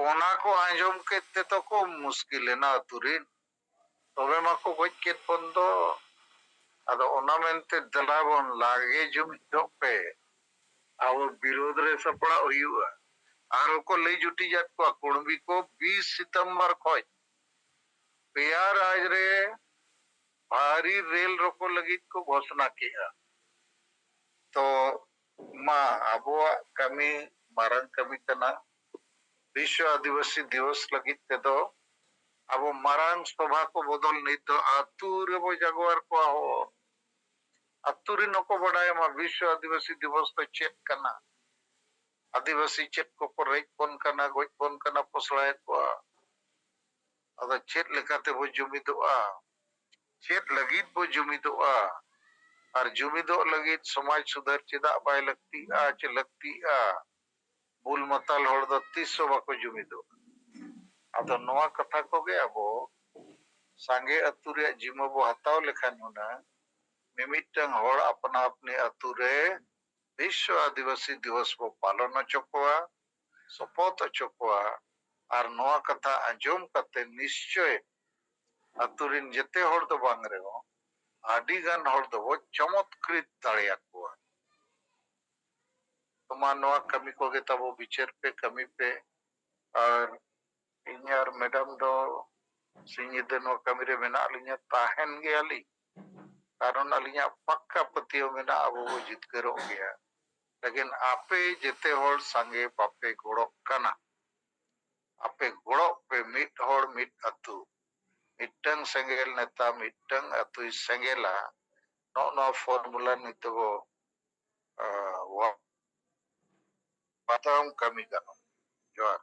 ᱚᱱᱟ ᱠᱚ ᱟᱸᱡᱚᱢ ᱠᱮᱫ ᱛᱮᱫᱚ ᱠᱚ ᱢᱩᱥᱠᱤᱞ ᱮᱱᱟ ᱟᱹᱛᱩ ᱨᱮᱱ᱾ ᱛᱚᱵᱮ ᱢᱟᱠᱚ ᱜᱚᱡ ᱠᱮᱫ ᱵᱚᱱ ᱫᱚ᱾ ᱟᱫᱚ ᱚᱱᱟ ᱢᱮᱱᱛᱮ ᱫᱮᱞᱟ ᱵᱚᱱ ᱞᱟᱜᱮ ᱡᱩᱢᱤᱫᱚᱜ ᱯᱮ, ᱟᱵᱚ ᱵᱤᱨᱳᱫᱷ ᱨᱮ ᱥᱟᱯᱲᱟᱜ ᱦᱩᱭᱩᱜᱼᱟ᱾ ᱟᱨ ᱦᱚᱸᱠᱚ ᱞᱟᱹᱭ ᱡᱩᱴᱤᱡᱟᱫ ᱠᱚᱣᱟ, ᱠᱩᱲᱢᱤ ᱠᱚ ᱵᱤᱥ ᱥᱤᱛᱚᱢᱵᱚᱨ ᱠᱷᱚᱡ ᱯᱮᱭᱟ ᱨᱟᱡᱽ ᱨᱮ ᱵᱷᱟᱹᱨᱤ ᱨᱮᱞ ᱨᱚᱠᱚ ᱞᱟᱹᱜᱤᱫ ᱠᱚ ᱜᱷᱳᱥᱱᱟ ᱠᱮᱜᱼᱟ᱾ ᱛᱚ ᱢᱟ ᱟᱵᱚᱣᱟᱜ ᱠᱟᱹᱢᱤ, ᱢᱟᱨᱟᱝ ᱠᱟᱹᱢᱤ ᱠᱟᱱᱟ᱾ ᱵᱤᱥᱣᱚ ᱟᱹᱫᱤᱵᱟᱹᱥᱤ ᱫᱤᱵᱚᱥ ᱞᱟᱹᱜᱤᱫ ᱛᱮᱫᱚ ᱟᱵᱚ ᱢᱟᱨᱟᱝ ᱥᱚᱵᱷᱟ ᱠᱚ ᱵᱚᱫᱚᱞ ᱱᱤᱛ ᱫᱚ ᱟᱹᱛᱩ ᱨᱮᱵᱚ ᱡᱟᱜᱣᱟᱨ ᱠᱚᱣᱟ ᱦᱚᱲ᱾ ᱟᱹᱛᱩ ᱨᱮᱱ ᱦᱚᱸᱠᱚ ᱵᱟᱰᱟᱭ ᱢᱟ ᱵᱤᱥᱣᱚ ᱟᱹᱫᱤᱵᱟᱹᱥᱤ ᱫᱤᱵᱚᱥ ᱫᱚ ᱪᱮᱫ ᱠᱟᱱᱟ, ᱟᱹᱫᱤᱵᱟᱹᱥᱤ ᱪᱮᱫ ᱠᱚᱠᱚ ᱨᱮᱡ ᱵᱚᱱ ᱠᱟᱱᱟ, ᱜᱚᱡ ᱵᱚᱱ ᱠᱟᱱᱟ, ᱯᱚᱥᱲᱟᱭᱮᱫ ᱠᱚᱣᱟ᱾ ᱟᱫᱚ ᱪᱮᱫ ᱞᱮᱠᱟᱛᱮ ᱵᱚ ᱡᱩᱢᱤᱫᱚᱜᱼᱟ, ᱪᱮᱫ ᱞᱟᱹᱜᱤᱫ ᱵᱚ ᱡᱩᱢᱤᱫᱚᱜᱼᱟ, ᱟᱨ ᱡᱩᱢᱤᱫᱚᱜ ᱞᱟᱹᱜᱤᱫ ᱥᱚᱢᱟᱡᱽ ᱥᱩᱫᱷᱟᱹᱨ ᱪᱮᱫᱟᱜ ᱵᱟᱭ ᱞᱟᱹᱠᱛᱤᱜᱼᱟ ᱪᱮ ᱞᱟᱹᱠᱛᱤᱜᱼᱟ? ᱵᱩᱞ ᱢᱟᱛᱟᱞ ᱦᱚᱲ ᱫᱚ ᱛᱤᱥ ᱦᱚᱸ ᱵᱟᱠᱚ ᱡᱩᱢᱤᱫᱚᱜᱼᱟ᱾ ᱟᱫᱚ ᱱᱚᱣᱟ ᱠᱟᱛᱷᱟ ᱠᱚᱜᱮ ᱟᱵᱚ ᱥᱟᱸᱜᱮ ᱟᱹᱛᱩ ᱨᱮᱭᱟᱜ ᱡᱤᱢᱟᱹ ᱵᱚ ᱦᱟᱛᱟᱣ ᱞᱮᱠᱷᱟᱱ ᱦᱩᱱᱟᱹᱝ ᱢᱤᱢᱤᱫᱴᱟᱝ ᱦᱚᱲ ᱟᱯᱱᱟ ᱟᱯᱱᱤ ᱟᱹᱛᱩ ᱨᱮ ᱵᱤᱥᱣᱚ ᱟᱹᱫᱤᱵᱟᱹᱥᱤ ᱫᱤᱵᱚᱥ ᱵᱚ ᱯᱟᱞᱚᱱ ᱦᱚᱪᱚ ᱠᱚᱣᱟ, ᱥᱚᱯᱚᱛ ᱦᱚᱪᱚ ᱠᱚᱣᱟ᱾ ᱟᱨ ᱱᱚᱣᱟ ᱠᱟᱛᱷᱟ ᱟᱸᱡᱚᱢ ᱠᱟᱛᱮ ᱱᱤᱥᱪᱚᱭ ᱟᱹᱛᱩ ᱨᱤᱱ ᱡᱮᱛᱮ ᱦᱚᱲ ᱫᱚ ᱵᱟᱝ ᱨᱮᱦᱚᱸ ᱟᱹᱰᱤ ᱜᱟᱱ ᱦᱚᱲ ᱫᱚᱵᱚ ᱪᱚᱢᱚᱛᱠᱨᱤᱛ ᱫᱟᱲᱮᱭᱟᱠᱚᱣᱟ᱾ ᱛᱚ ᱢᱟ ᱱᱚᱣᱟ ᱠᱟᱹᱢᱤ ᱠᱚᱜᱮ ᱛᱟᱵᱚ ᱵᱤᱪᱟᱹᱨ ᱯᱮ, ᱠᱟᱹᱢᱤ ᱯᱮ᱾ ᱟᱨ ᱤᱧ ᱟᱨ ᱢᱮᱰᱟᱢ ᱫᱚ ᱥᱤᱧ ᱧᱤᱫᱟᱹ ᱱᱚᱣᱟ ᱠᱟᱹᱢᱤ ᱨᱮ ᱢᱮᱱᱟᱜ ᱞᱤᱧᱟ, ᱛᱟᱦᱮᱱ ᱜᱮᱭᱟᱞᱤᱧ᱾ ᱠᱟᱨᱚᱱ ᱟᱹᱞᱤᱧᱟᱜ ᱯᱟᱠᱠᱟ ᱯᱟᱹᱛᱭᱟᱹᱣ ᱢᱮᱱᱟᱜᱼᱟ, ᱟᱵᱚ ᱵᱚ ᱡᱤᱛᱠᱟᱹᱨᱚᱜ ᱜᱮᱭᱟ᱾ ᱞᱮᱠᱤᱱ ᱟᱯᱮ ᱡᱮᱛᱮ ᱦᱚᱲ ᱥᱟᱸᱜᱮ ᱵᱟᱯᱮ ᱜᱚᱲᱚᱜ ᱠᱟᱱᱟ᱾ ᱟᱯᱮ ᱜᱚᱲᱚᱜ ᱯᱮ, ᱢᱤᱫ ᱦᱚᱲ ᱢᱤᱫ ᱟᱹᱛᱩ, ᱢᱤᱫᱴᱟᱝ ᱥᱮᱸᱜᱮᱞ ᱱᱮᱛᱟ ᱢᱤᱫᱴᱟᱝ ᱟᱹᱛᱩᱭ ᱥᱮᱸᱜᱮᱞᱟ᱾ ᱱᱚᱜᱼᱚ ᱱᱚᱣᱟ ᱯᱷᱚᱨᱢᱩᱞᱟ ᱱᱤᱛᱚᱜ ᱵᱚ, ᱟᱸ, ᱣᱟ-, ᱵᱟᱛᱟᱣ ᱠᱟᱹᱢᱤ ᱜᱟᱱᱚᱜ᱾ ᱡᱚᱦᱟᱨ᱾